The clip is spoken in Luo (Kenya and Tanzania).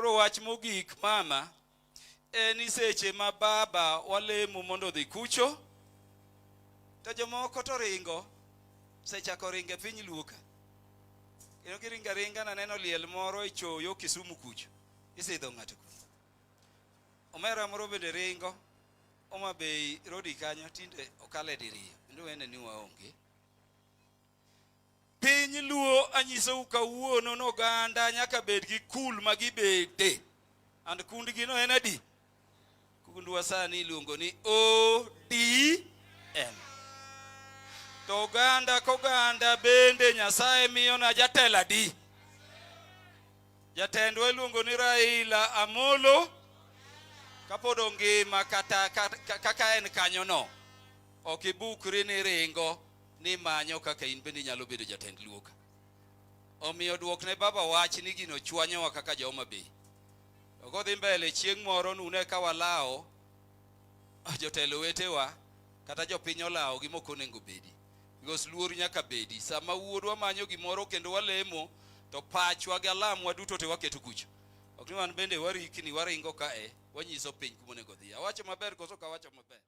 Koro wach mogik mama en ni seche ma baba walemo mondo odhi kucho to jomoko to ringo osechako ringo e piny Luo ka. Kendo giringo aringa naneno liel moro e cho yo Kisumu kucho. Isidho ng'ato kuno. Omera moro bende ringo Homa Bay rodi kanyo tinde okale diriyo kendo wene ni waonge. Piny Luo anyisou kawuono ni oganda nyaka bed gi kul ma gibede. And kundgi no en adi? Kundwa sani iluongo ni ODM. To oganda koganda bende Nyasaye miyona jatelo adi? Jatendwa iluongo ni Raila Amolo kapod ongima kata kaka en kanyono ok ibukri ni ringo ni manyo kaka in bende inyalo bedo jatend Luo ka. Omiyo duok ne baba wach ni gino chwanyowa kaka jo Homa Bay. To kodhi mbele chieng' moro nune ka walawo jotelo wetewa kata jopiny olawo gi mok onego bedi. Because luor nyaka bedi. Sama wuodwa manyo gimoro kendo walemo to pachwa gi alamwa duto te waketo kucho. Ok ni wan bende warikni waringo kae wanyiso piny kuma onego odhiye. Awacho maber koso ok awacho maber?